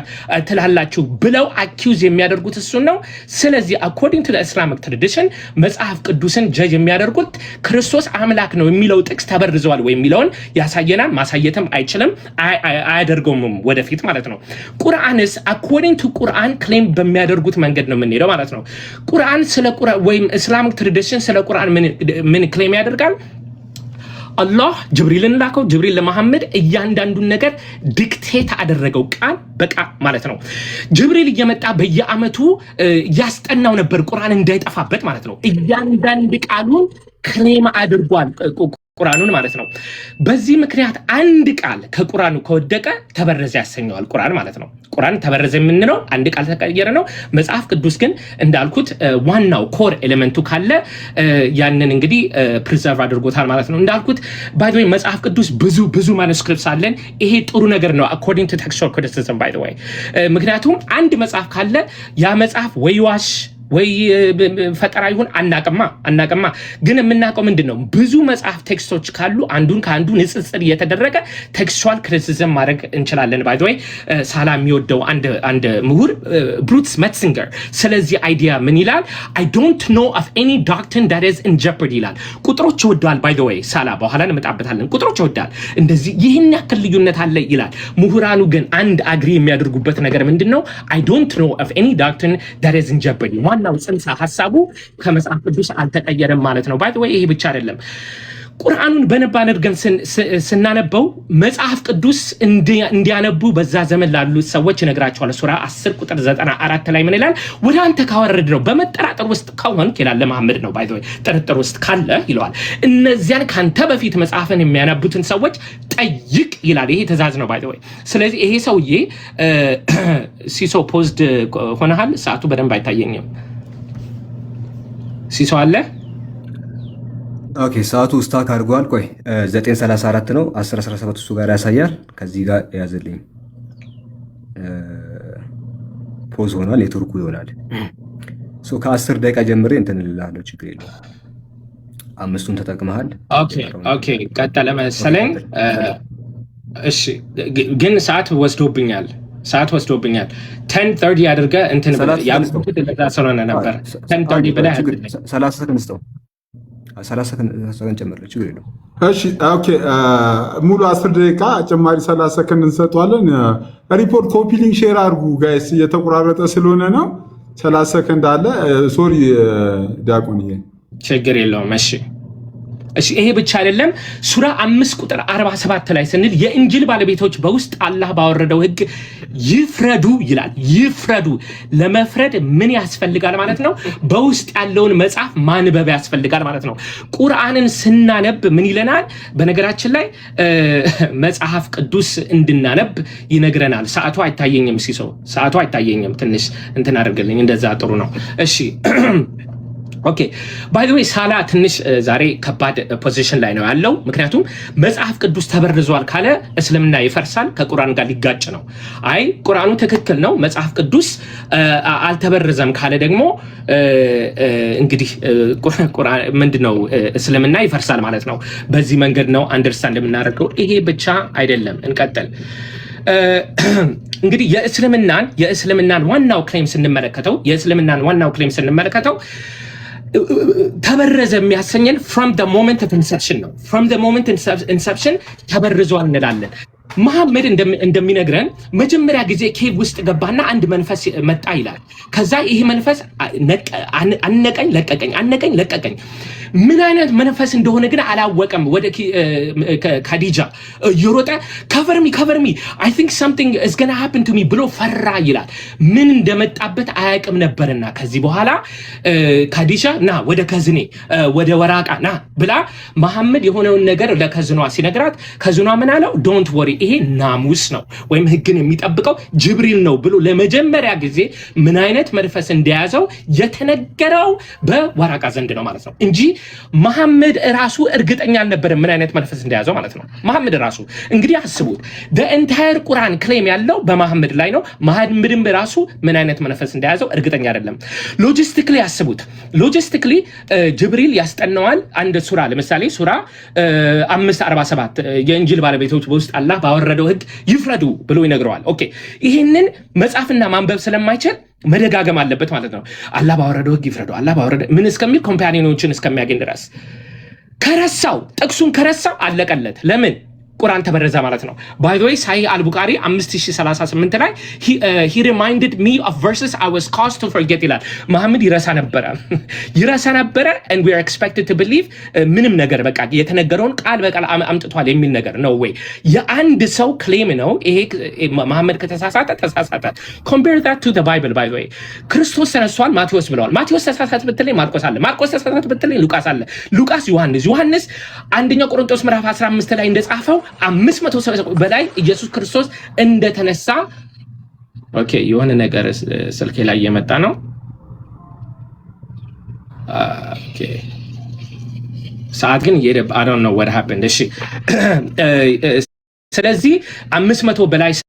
ትላላችሁ ብለው accuse የሚያደርጉት እሱን ነው። ስለዚህ according to Islamic tradition መጽሐፍ ቅዱስን judge የሚያደርጉት ክርስቶስ አምላክ ነው የሚለው ጥቅስ ተበርዘዋል ወይ የሚለውን ያሳየናል። ማሳየትም አይችልም፣ አያደርገውም ወደፊት ማለት ነው። ቁርአንስ according to ቁርአን claim በሚያደርጉት መንገድ ነው የምንሄደው ማለት ነው። ቁርአን ስለ ቁርአን ወይም Islamic tradition ስለ ቁርአን ምን claim ያደርጋል? አላህ ጅብሪልን ላከው። ጅብሪል ለመሐመድ እያንዳንዱን ነገር dictate አደረገው፣ ቃል በቃል ማለት ነው። ጅብሪል እየመጣ በየዓመቱ እያስጠናው ነበር፣ ቁርአን እንዳይጠፋበት ማለት ነው። እያንዳንድ ቃሉን claim አድርጓል ቁርአኑን ማለት ነው። በዚህ ምክንያት አንድ ቃል ከቁርአኑ ከወደቀ ተበረዘ ያሰኘዋል ቁርአን ማለት ነው። ቁርአን ተበረዘ የምንለው አንድ ቃል ተቀየረ ነው። መጽሐፍ ቅዱስ ግን እንዳልኩት ዋናው core element ኡ ካለ ያንን እንግዲህ preserve አድርጎታል ማለት ነው። እንዳልኩት by the way መጽሐፍ ቅዱስ ብዙ ብዙ manuscripts አለን። ይሄ ጥሩ ነገር ነው according to textual criticism, by the way። ምክንያቱም አንድ መጽሐፍ ካለ ያ መጽሐፍ ወይ ዋሽ ወይ ፈጠራ ይሁን አናቅማ አናቅማ። ግን የምናውቀው ምንድን ነው? ብዙ መጽሐፍ text ኦች ካሉ አንዱን ከአንዱ ንጽጽር እየተደረገ textual criticism ማድረግ እንችላለን። By the way ሳላ የሚወደው አንድ ምሁር ብሩስ ሜትዚንገር ስለዚህ idea ምን ይላል? "I don't know of any doctrine that is in jeopardy" ይላል። ቁጥሮች ይወደዋል። By the way ሳላ በኋላ እንመጣበታለን። ቁጥሮች ይወዳል። እንደዚህ ይህን ያክል ልዩነት አለ ይላል። ምሁራኑ ግን አንድ agree የሚያደርጉበት ነገር ምንድን ነው? "I don't know of any doctrine that is in jeopardy።" ዋናው ጽንሰ ሀሳቡ ከመጽሐፍ ቅዱስ አልተቀየረም ማለት ነው። By the way ይሄ ብቻ አይደለም። ቁርአኑን በደንብ አድርገን ስናነበው መጽሐፍ ቅዱስ እንዲያነቡ በዛ ዘመን ላሉት ሰዎች ይነግራቸዋል። ሱራ 10 ቁጥር 94 ላይ ምን ይላል? ወደ አንተ ካወረድነው በመጠራጠር ውስጥ ከሆንክ ይላል። ለመሐመድ ነው by the way። ጥርጥር ውስጥ ካለ ይለዋል። እነዚያን ካንተ በፊት መጽሐፍን የሚያነቡትን ሰዎች ጠይቅ ይላል። ይሄ ትእዛዝ ነው by the way። ስለዚህ ይሄ ሰውዬ ሲሶ paused ሆነሃል። ሰዓቱ በደንብ አይታየኝም። ሲሶ አለ። Okay፣ ሰዓቱ stuck አድርጓል። ቆይ፣ 9:34 ነው። 10:17 እሱ ጋር ያሳያል። ከዚህ ጋር ያዝልኝ። Pause ሆኗል። ኔትወርኩ ይሆናል። So ከ10 ደቂቃ ጀምሬ እንትን እልልሃለሁ። ችግር የለውም። አምስቱን ተጠቅመሃል። Okay፣ ቀጠለ መሰለኝ። እሺ፣ ግን ሰዓት ወስዶብኛል። ሰዓት ወስዶብኛል። 10:30 አድርገህ እንትን ያልኩት እንደዛ ስለሆነ ነበር። 10:30 ብለህ 30 ሰከንድ ስጠው። 30 ሰከንድ ጨምርልህ፣ ችግር የለውም። እሺ okay፣ ሙሉ 10 ደቂቃ ጭማሪ 30 ሰከንድ እንሰጠዋለን። Report፣ copy link፣ share አድርጉ guys፣ እየተቆራረጠ ስለሆነ ነው። 30 ሰከንድ አለ። Sorry ዲያቆንዬ። ችግር የለውም። እሺ፣ ይሄ ብቻ አይደለም። ሱራ 5 ቁጥር 47 ላይ ስንል የእንጅል ባለቤቶች በውስጥ አላህ ባወረደው ሕግ ይፍረዱ ይላል። ይፍረዱ። ለመፍረድ ምን ያስፈልጋል ማለት ነው? በውስጥ ያለውን መጽሐፍ ማንበብ ያስፈልጋል ማለት ነው። ቁርአንን ስናነብ ምን ይለናል? በነገራችን ላይ መጽሐፍ ቅዱስ እንድናነብ ይነግረናል። ሰዓቱ አይታየኝም፣ ሲሶ ሰዓቱ አይታየኝም። ትንሽ እንትን አድርግልኝ። እንደዛ ጥሩ ነው። እሺ okay፣ by the way ሳላ ትንሽ ዛሬ ከባድ position ላይ ነው ያለው። ምክንያቱም መጽሐፍ ቅዱስ ተበርዟል ካለ እስልምና ይፈርሳል፣ ከቁርአን ጋር ሊጋጭ ነው። አይ ቁርአኑ ትክክል ነው፣ መጽሐፍ ቅዱስ አልተበረዘም ካለ ደግሞ እንግዲህ ምንድነው እስልምና ይፈርሳል ማለት ነው። በዚህ መንገድ ነው understand የምናደርገው። ይሄ ብቻ አይደለም፣ እንቀጥል። እንግዲህ የእስልምናን ዋናው claim ስንመለከተው ተበረዘ የሚያሰኘን from the moment of inception ነው። From the moment inception ተበርዟል እንላለን። መሐመድ እንደሚነግረን መጀመሪያ ጊዜ cave ውስጥ ገባና አንድ መንፈስ መጣ ይላል። ከዛ ይሄ መንፈስ አነቀኝ፣ ለቀቀኝ፣ አነቀኝ፣ ለቀቀኝ። ምን አይነት መንፈስ እንደሆነ ግን አላወቀም። ወደ ካዲጃ እየሮጠ "Cover me, cover me, I think something is gonna happen to me" ብሎ ፈራ ይላል። ምን እንደመጣበት አያውቅም ነበርና ከዚህ በኋላ ካዲጃ ና ወደ cousin ኔ ወደ ወራቃ ና ብላ መሐመድ የሆነውን ነገር ለ cousin ኗ ሲነግራት cousin ኗ ምን አለው? "Don't worry፣ ይሄ ናሙስ ነው ወይም ህግን የሚጠብቀው ጅብሪል ነው ብሎ ለመጀመሪያ ጊዜ ምን አይነት መንፈስ እንደያዘው የተነገረው በወራቃ ዘንድ ነው ማለት ነው እንጂ መሐመድ ራሱ እርግጠኛ አልነበረም ምን አይነት መንፈስ እንደያዘው ማለት ነው። መሐመድ ራሱ እንግዲህ አስቡት፣ entire ቁርአን claim ያለው በመሐመድ ላይ ነው። መሐመድም ራሱ ምን አይነት መንፈስ እንደያዘው እርግጠኛ አይደለም። Logistically አስቡት። Logistically ጅብሪል ያስጠናዋል አንድ ሱራ፣ ለምሳሌ ሱራ 547 የእንጂል ባለቤቶች በውስጥ አላህ ባወረደው ህግ ይፍረዱ ብሎ ይነግረዋል። Okay፣ ይህንን መጻፍና ማንበብ ስለማይችል መደጋገም አለበት ማለት ነው። አላህ ባወረደው ህግ ይፍረዱ፣ አላህ ባወረደ ምን እስከሚል companion ኦችን እስከሚያገኝ ድረስ ከረሳው፣ ጥቅሱን ከረሳው አለቀለት። ለምን? ቁርአን ተበረዘ ማለት ነው። By the way፣ ሳሂህ አልቡኻሪ 5038 ላይ "He reminded me of verses I was caused to forget" ይላል። መሐመድ ይረሳ ነበረ፣ ይረሳ ነበረ and we are expected to believe ምንም ነገር በቃ የተነገረውን ቃል በቃል አምጥቷል የሚል ነገር ነው ወይ? የአንድ ሰው claim ነው ይሄ። መሐመድ ከተሳሳተ ተሳሳተ። Compare that to the Bible, by the way። ክርስቶስ ተነስቷል ማቴዎስ ብለዋል። ማቴዎስ ተሳሳተ ብትለኝ ማርቆስ አለ። ማርቆስ ተሳሳተ ብትለኝ ሉቃስ አለ። ሉቃስ ዮሐንስ፣ ዮሐንስ አንደኛው ቆሮንቶስ ምዕራፍ 15 ላይ እንደጻፈው 500 ሰው በላይ ኢየሱስ ክርስቶስ እንደተነሳ። Okay፣ የሆነ ነገር ስልኬ ላይ እየመጣ ነው። Okay፣ ሰዓት ግን እየሄደ፣ I don't know what happened። እሺ፣ ስለዚህ 500 በላይ ሰው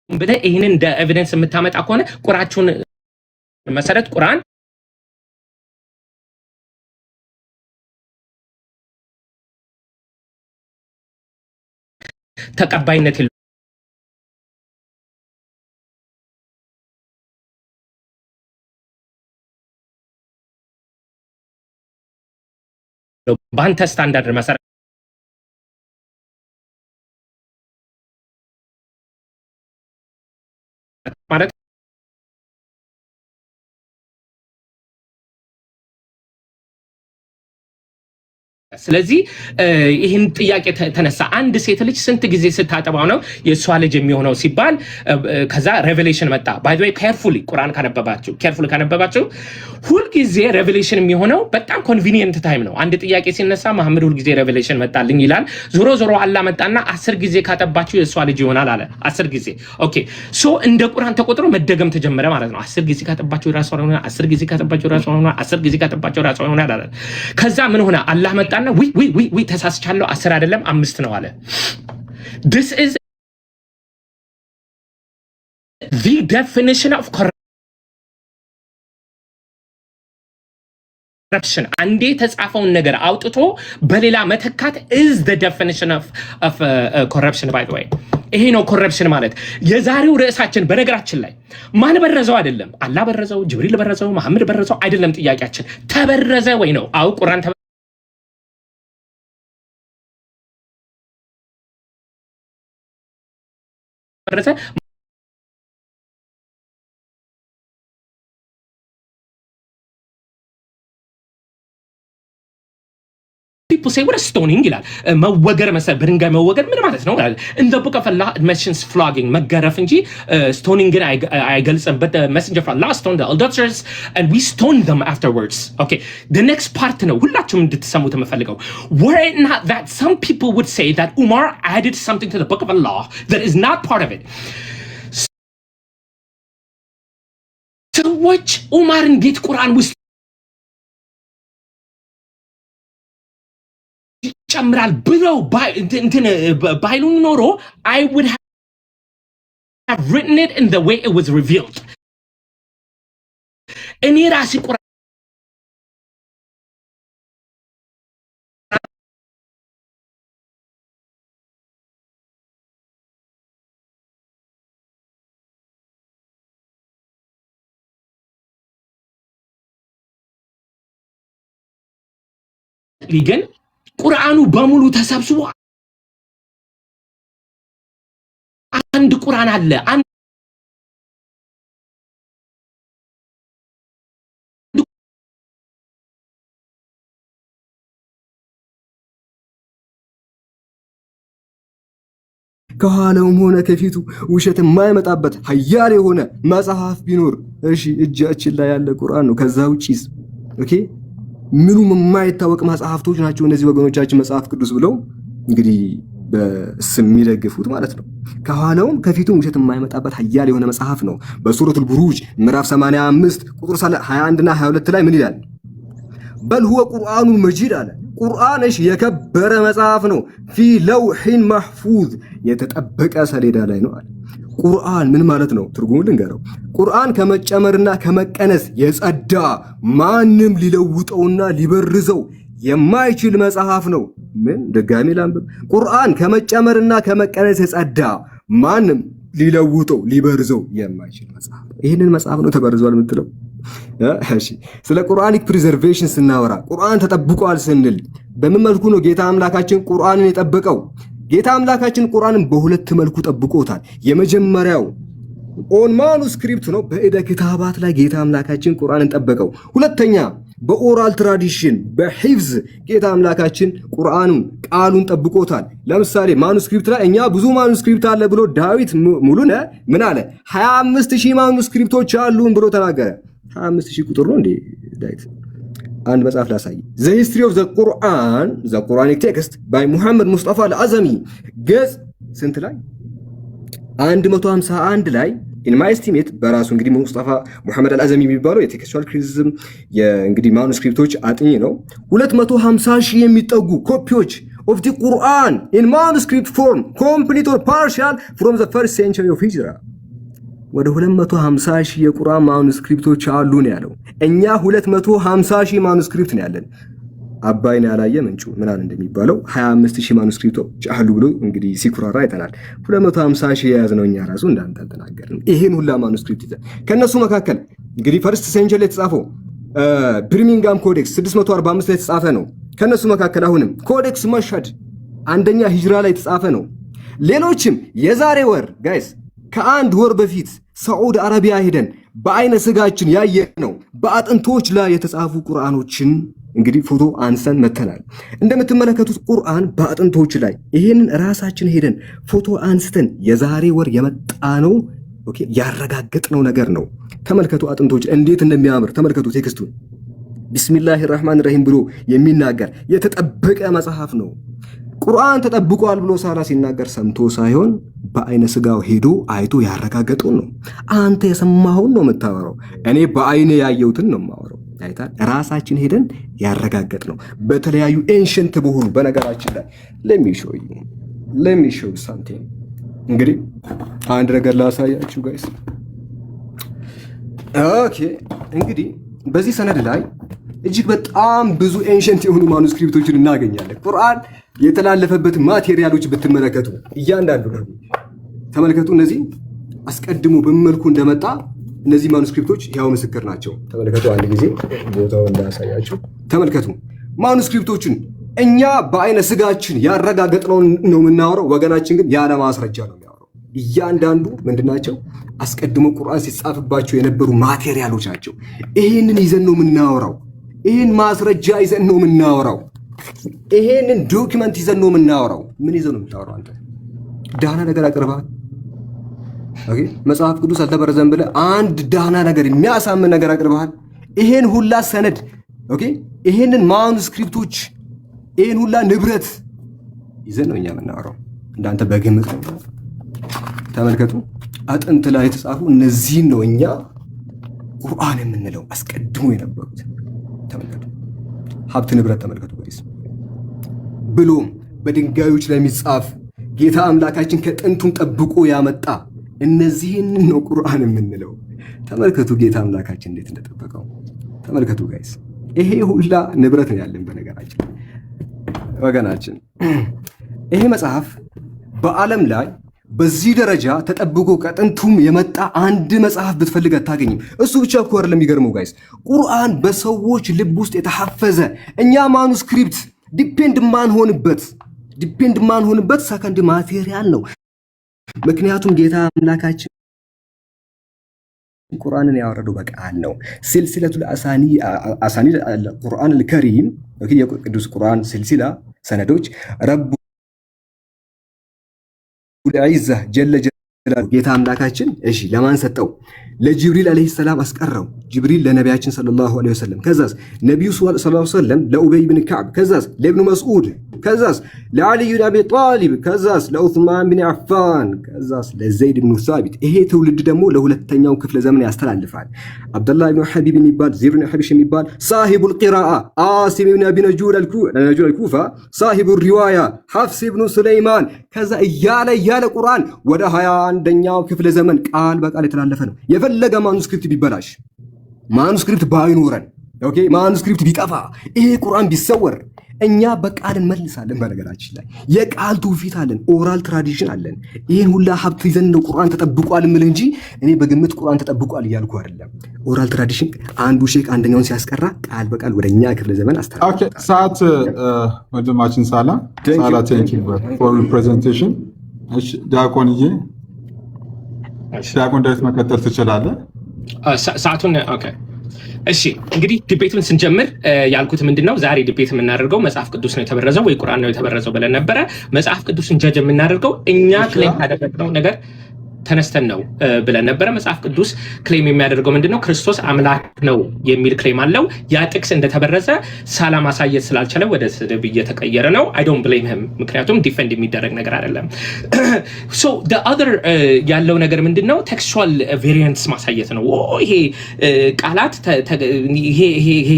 ብለህ ይህንን እንደ evidence የምታመጣ ከሆነ ቁራችሁን መሰረት ቁርአን ተቀባይነት የለውም። በአንተ ስታንዳርድ መሰረት ማለት። ስለዚህ ይህን ጥያቄ ተነሳ። አንድ ሴት ልጅ ስንት ጊዜ ስታጠባው ነው የእሷ ልጅ የሚሆነው ሲባል ከዛ revelation መጣ። By the way፣ carefully ቁርአን ካነበባችሁ፣ carefully ካነበባችሁ ሁልጊዜ revelation የሚሆነው በጣም convenient time ነው። አንድ ጥያቄ ሲነሳ መሐመድ ሁልጊዜ revelation መጣልኝ ይላል። ዞሮ ዞሮ አላህ መጣና 10 ጊዜ ካጠባችሁ የእሷ ልጅ ይሆናል አለ። 10 ጊዜ። Okay፣ so እንደ ቁርአን ተቆጥሮ መደገም ተጀመረ ማለት ነው። 10 ጊዜ ካጠባችሁ ራሷ ይሆናል። 10 ጊዜ ካጠባችሁ ራሷ ይሆናል። 10 ጊዜ ካጠባችሁ ራሷ ይሆናል አለ። ከዛ ምን ሆነ? አላህ መጣና ዊ ዊ ዊ ዊ ተሳስቻለሁ፣ 10 አይደለም አምስት ነው አለ። This is the definition of corruption። አንዴ የተጻፈውን ነገር አውጥቶ በሌላ መተካት is the definition of corruption, by the way። ይሄ ነው corruption ማለት። የዛሬው ርዕሳችን በነገራችን ላይ ማን በረዘው አይደለም፣ አላህ በረዘው፣ ጅብሪል በረዘው፣ መሐመድ በረዘው አይደለም። ጥያቄያችን ተበረዘ ወይ ነው። አው ቁርአን ተበረዘ። People say, "What stoning?" ይላል። መወገር መሰለህ፣ በድንጋይ መወገር ምን ማለት ነው? In the Book of Allah it mentions flogging፣ መገረፍ እንጂ stoning ን አይገልጽም። But the Messenger of Allah stoned the adulterers and we stoned them afterwards. Okay, the next part ነው ሁላችሁም እንድትሰሙት የምፈልገው። Were it not that some people would say that Umar added something to the Book of Allah that is not part of it. ሰዎች ኡማር እንዴት ቁርአን ውስጥ ይጨምራል ብለው እንትን ባይሉኝ ኖሮ I would have written it in the way it was revealed። እኔ ራሴ ቁርአን ግን ቁርአኑ በሙሉ ተሰብስቦ አንድ ቁርአን አለ። አንድ ከኋላውም ሆነ ከፊቱ ውሸት የማይመጣበት ሀያል የሆነ መጽሐፍ ቢኖር እሺ እጃችን ላይ ያለ ቁርአን ነው። ከዛ ውጪስ okay ምኑም የማይታወቅ መጽሐፍቶች ናቸው እነዚህ ወገኖቻችን መጽሐፍ ቅዱስ ብለው እንግዲህ በስም የሚደግፉት ማለት ነው። ከኋላውም ከፊቱም ውሸት የማይመጣበት ሀያል የሆነ መጽሐፍ ነው። በሱረቱል ቡሩጅ ምዕራፍ 85 ቁጥር 21 እና 22 ላይ ምን ይላል? بل هو قرآن مجيد አለ። ቁርአን እሺ የከበረ መጽሐፍ ነው። في لوح محفوظ የተጠበቀ ሰሌዳ ላይ ነው አለ። ቁርአን ምን ማለት ነው? ትርጉሙ ልንገረው። ቁርአን ከመጨመርና ከመቀነስ የጸዳ፣ ማንም ሊለውጠውና ሊበርዘው የማይችል መጽሐፍ ነው። ምን? ድጋሚ ላንብብ። ቁርአን ከመጨመርና ከመቀነስ የጸዳ፣ ማንም ሊለውጠው ሊበርዘው የማይችል መጽሐፍ ነው። ይህንን መጽሐፍ ነው ተበርዟል የምትለው? እሺ፣ ስለ Quranic preservation ስናወራ፣ ቁርአን ተጠብቋል ስንል በምን መልኩ ነው ጌታ አምላካችን ቁርአንን የጠበቀው? ጌታ አምላካችን ቁርአንን በሁለት መልኩ ጠብቆታል። የመጀመሪያው on manuscript ነው። በእደ ክታባት ላይ ጌታ አምላካችን ቁርአንን ጠበቀው። ሁለተኛ በ oral tradition፣ በሂፍዝ ጌታ አምላካችን ቁርአኑን ቃሉን ጠብቆታል። ለምሳሌ manuscript ላይ እኛ ብዙ manuscript አለ ብሎ ዳዊት ሙሉነ ምን አለ? 25 ሺህ manuscript ኦች አሉን ብሎ ተናገረ። 25 ሺህ ቁጥር ነው እንዴ ዳዊት? አንድ መጽሐፍ ላሳይ። The History of the Quran, the Quranic Text by ሙሐመድ ሙስጠፋ አልአዘሚ ገጽ ስንት ላይ? 151 ላይ። In my estimate በራሱ እንግዲህ ሙስጠፋ ሙሐመድ አልአዘሚ የሚባለው የ textual criticism እንግዲህ manuscript ኦች አጥኚ ነው። 250 ሺህ የሚጠጉ ኮፒዎች of the Quran in manuscript form, complete or partial, from the first century of Hijra። ወደ 250 ሺህ የቁርአን manuscript ኦች አሉ ነው ያለው። እኛ 250 ሺህ manuscript ነው ያለን። አባይን ያላየ ምንጩ ምናምን እንደሚባለው 25 ሺህ manuscript ኦች አሉ ብሎ እንግዲህ ሲኩራራ አይተናል። 250 ሺህ የያዝነው እኛ ራሱ እንዳንተ አልተናገርንም። ይሄን ሁላ manuscript ይዘን ከእነሱ መካከል እንግዲህ first century ላይ የተጻፈው Birmingham Codex 645 ላይ የተጻፈ ነው። ከእነሱ መካከል አሁንም Codex መሽሀድ አንደኛ ሂጅራ ላይ የተጻፈ ነው። ሌሎችም የዛሬ ወር guys፣ ከአንድ ወር በፊት ሳዑዲ አረቢያ ሄደን በአይነ ስጋችን ያየነው በአጥንቶች ላይ የተጻፉ ቁርአኖችን እንግዲህ ፎቶ አንስተን መተናል። እንደምትመለከቱት ቁርአን በአጥንቶች ላይ፣ ይሄንን ራሳችን ሄደን ፎቶ አንስተን የዛሬ ወር የመጣ ነው፣ okay፣ ያረጋገጥነው ነገር ነው። ተመልከቱ አጥንቶች እንዴት እንደሚያምር ተመልከቱ። Text ኡን ቢስሚላህ ራህማን ረሂም ብሎ የሚናገር የተጠበቀ መጽሐፍ ነው። ቁርአን ተጠብቋል ብሎ ሳላ ሲናገር ሰምቶ ሳይሆን በአይነ ስጋው ሄዶ አይቶ ያረጋገጠውን ነው። አንተ የሰማኸውን ነው የምታወራው። እኔ በአይኔ ያየሁትን ነው የማወራው። አይታል ራሳችን ሄደን ያረጋገጥነው በተለያዩ ancient በሆኑ። በነገራችን ላይ let me show something። እንግዲህ አንድ ነገር ላሳያችሁ guys። Okay፣ እንግዲህ በዚህ ሰነድ ላይ እጅግ በጣም ብዙ ancient የሆኑ manuscript ኦችን እናገኛለን። ቁርአን የተላለፈበት material ኦች ብትመለከቱ እያንዳንዱ ነው። ተመልከቱ። እነዚህ አስቀድሞ በምን መልኩ እንደመጣ እነዚህ manuscript ኦች ያው ምስክር ናቸው። ተመልከቱ። አንድ ጊዜ ቦታውን እንዳያሳያችሁ ተመልከቱ። Manuscript ኦችን እኛ በአይነ ስጋችን ያረጋገጥነውን ነው የምናወራው። ወገናችን ግን ያለ ማስረጃ ነው የሚያወራው። እያንዳንዱ ምንድናቸው? አስቀድሞ ቁርአን ሲጻፍባቸው የነበሩ material ኦች ናቸው። ይሄንን ይዘን ነው የምናወራው። ይህን ማስረጃ ይዘን ነው የምናወራው። ይሄንን document ይዘን ነው የምናወራው። ምን ይዘን ነው የምታወራው አንተ? ዳህና ነገር አቅርበሃል። Okay፣ መጽሐፍ ቅዱስ አልተበረዘም ብለህ አንድ ዳህና ነገር፣ የሚያሳምን ነገር አቅርበሃል። ይሄን ሁላ ሰነድ፣ okay፣ ይሄንን manuscript ኦች፣ ይሄን ሁላ ንብረት ይዘን ነው እኛ የምናወራው። እንዳንተ በግምት ነው። ተመልከቱ፣ አጥንት ላይ የተጻፉ እነዚህን ነው እኛ ቁርአን የምንለው አስቀድሞ የነበሩት። ተመልከቱ፣ ሀብት ንብረት ተመልከቱ guys። ብሎም በድንጋዮች ላይ የሚጻፍ ጌታ አምላካችን ከጥንቱም ጠብቆ ያመጣ እነዚህን ነው ቁርአን የምንለው። ተመልከቱ ጌታ አምላካችን እንዴት እንደጠበቀው ተመልከቱ guys። ይሄ ሁላ ንብረት ነው ያለን። በነገራችን ወገናችን ይሄ መጽሐፍ በዓለም ላይ በዚህ ደረጃ ተጠብቆ ከጥንቱም የመጣ አንድ መጽሐፍ ብትፈልግ አታገኝም። እሱ ብቻ እኮ አይደለም የሚገርመው guys፣ ቁርአን በሰዎች ልብ ውስጥ የተሐፈዘ፣ እኛ manuscript depend ማንሆንበት second material ነው። ምክንያቱም ጌታ አምላካችን ቁርአንን ያወረደው በቃል ነው። ሲልሲለቱል አሳኒድ ቁርአን አልከሪም፣ የቅዱስ ቁርአን ሲልሲላ ሰነዶች ረቡ العزة جل جلاله ጌታ አምላካችን እሺ ለማን ሰጠው? ለጅብሪል عليه السلام አስቀራው። ጅብሪል ለነቢያችን صلى الله عليه وسلم፣ ከዛስ ነቢዩ صلى الله عليه وسلم ለኡበይ ብን ከዕብ፣ ከዛስ ለኢብኑ መስዑድ፣ ከዛስ ለዓልይ ብን አቢ ጣሊብ፣ ከዛስ ለዑስማን ብን አፋን፣ ከዛስ ለዘይድ ብኑ ሳቢት። ይሄ ትውልድ ደግሞ ለሁለተኛው ክፍለ ዘመን ያስተላልፋል። አብደላህ ብን ሐቢብ የሚባል፣ ዚር ብን ሐቢሽ የሚባል፣ صاحب القراءة አሲም ብን አቢ ነጁድ አልኩፋ፣ صاحب الرواية ሐፍስ ብኑ ሱለይማን፣ ከዛ እያለ እያለ ቁርአን ወደ 21ኛው ክፍለ ዘመን ቃል በቃል የተላለፈ ነው። የፈለገ manuscript ቢበላሽ፣ manuscript ባይኖረን፣ okay፣ manuscript ቢጠፋ፣ ይሄ ቁርአን ቢሰወር እኛ በቃል እንመልሳለን። በነገራችን ላይ የቃል ትውፊት አለን፣ oral tradition አለን። ይህን ሁላ ሀብት ይዘን ነው ቁርአን ተጠብቋል ምል እንጂ እኔ በግምት ቁርአን ተጠብቋል እያልኩ አይደለም። Oral tradition አንዱ ሼክ አንደኛውን ሲያስቀራ ቃል በቃል ወደ እኛ ክፍለ ዘመን Okay፣ ሰዓት ወንድማችን ሳላ ሳላ፣ thank you for presentation። እሺ ዲያቆንዬ፣ ዲያቆን ዳዊት መቀጠል ትችላለህ። ሰዓቱን okay። እሺ እንግዲህ debate ኡን ስንጀምር ያልኩት ምንድን ነው? ዛሬ debate የምናደርገው መጽሐፍ ቅዱስ ነው የተበረዘው ወይ ቁርአን ነው የተበረዘው ብለን ነበረ። መጽሐፍ ቅዱስን judge የምናደርገው እኛ claim ካደረግነው ነገር ተነስተን ነው ብለን ነበረ። መጽሐፍ ቅዱስ claim የሚያደርገው ምንድን ነው? ክርስቶስ አምላክ ነው የሚል claim አለው። ያ ጥቅስ እንደተበረዘ ሳላ ማሳየት ስላልቻለ ወደ ስድብ እየተቀየረ ነው። I don't blame him፣ ምክንያቱም defend የሚደረግ ነገር አይደለም። So other ያለው ነገር ምንድን ነው? Textual variants ማሳየት ነው። ይሄ ቃላት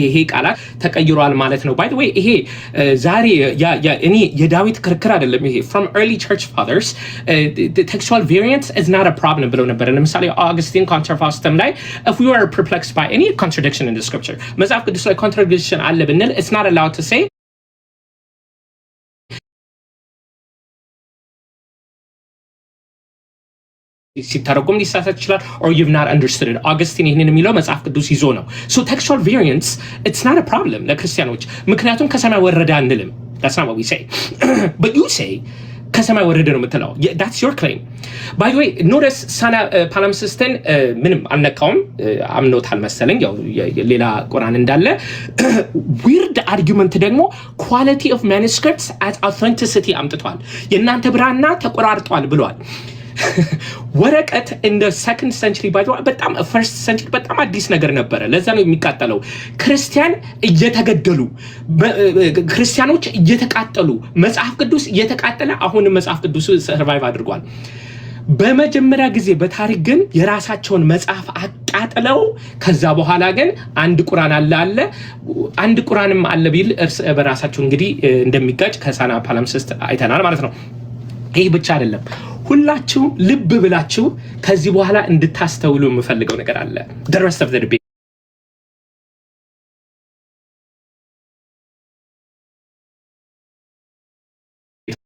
ይሄ ቃላት ተቀይሯል ማለት ነው። By the way፣ ይሄ ዛሬ እኔ የዳዊት ክርክር አይደለም። ይሄ from early church fathers textual variants is not a problem ብለው ነበረ። ለምሳሌ Augustine Contra Faustum ላይ if we are perplexed by any contradiction in the scripture፣ መጽሐፍ ቅዱስ ላይ contradiction አለ ብንል it's not allowed to say ሲተረጎም ሊሳሳት ይችላል or you've not understood it። Augustine ይህንን የሚለው መጽሐፍ ቅዱስ ይዞ ነው። So textual variants, it's not a problem ለክርስቲያኖች፣ ምክንያቱም ከሰማይ ወረደ አንልም። That's not what we say, but you say ከሰማይ ወረደ ነው የምትለው። That's your claim, by the way. Notice ሳና palimpsest ን ምንም አልነካውም፣ አምኖታል መሰለኝ፣ ያው ሌላ ቁርአን እንዳለ። Weird argument ደግሞ quality of manuscripts as authenticity አምጥቷል። የእናንተ ብራና ተቆራርጧል ብሏል። ወረቀት እንደ second century by በጣም first century በጣም አዲስ ነገር ነበረ። ለዛ ነው የሚቃጠለው። ክርስቲያን እየተገደሉ፣ ክርስቲያኖች እየተቃጠሉ፣ መጽሐፍ ቅዱስ እየተቃጠለ አሁንም መጽሐፍ ቅዱስ survive አድርጓል። በመጀመሪያ ጊዜ በታሪክ ግን የራሳቸውን መጽሐፍ አቃጥለው ከዛ በኋላ ግን አንድ ቁራን አለ፣ አንድ ቁራንም አለ ቢል እርስ በራሳቸው እንግዲህ እንደሚጋጭ ከሳና palimpsest አይተናል ማለት ነው። ይህ ብቻ አይደለም። ሁላችሁም ልብ ብላችሁ ከዚህ በኋላ እንድታስተውሉ የምፈልገው ነገር አለ። The rest of the debate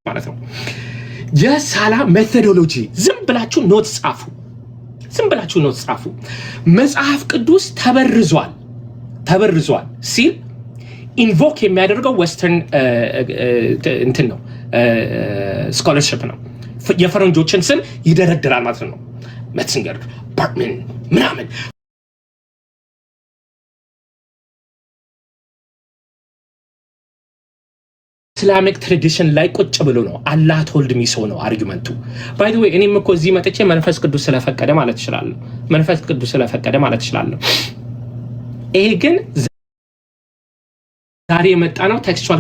ማለት ነው። የሳላ methodology ዝም ብላችሁ note ጻፉ። ዝም ብላችሁ note ጻፉ። መጽሐፍ ቅዱስ ተበርዟል ተበርዟል ሲል invoke የሚያደርገው western እንትን ነው፣ scholarship ነው። የፈረንጆችን ስም ይደረድራል ማለት ነው። Metzger፣ Bartman ምናምን። Islamic tradition ላይ ቁጭ ብሎ ነው። አላህ told me so ነው argument ኡ። By the way፣ እኔም እኮ እዚህ መጥቼ መንፈስ ቅዱስ ስለፈቀደ ማለት እችላለሁ። መንፈስ ቅዱስ ስለፈቀደ ማለት እችላለሁ። ይሄ ግን ዛሬ የመጣ ነው textual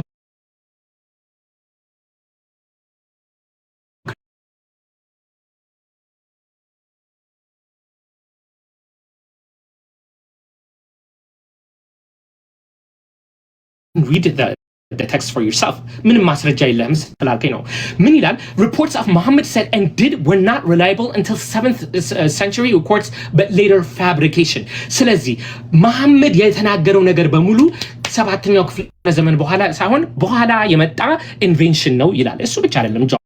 read text for yourself፣ ምንም ማስረጃ የለህም ስላልከኝ ነው። ምን ይላል? Reports of Muhammad said and did were not reliable until seventh century records but later fabrication። ስለዚህ መሐመድ የተናገረው ነገር በሙሉ ሰባተኛው ክፍለ ዘመን በኋላ ሳይሆን በኋላ የመጣ invention ነው ይላል። እሱ ብቻ አይደለም።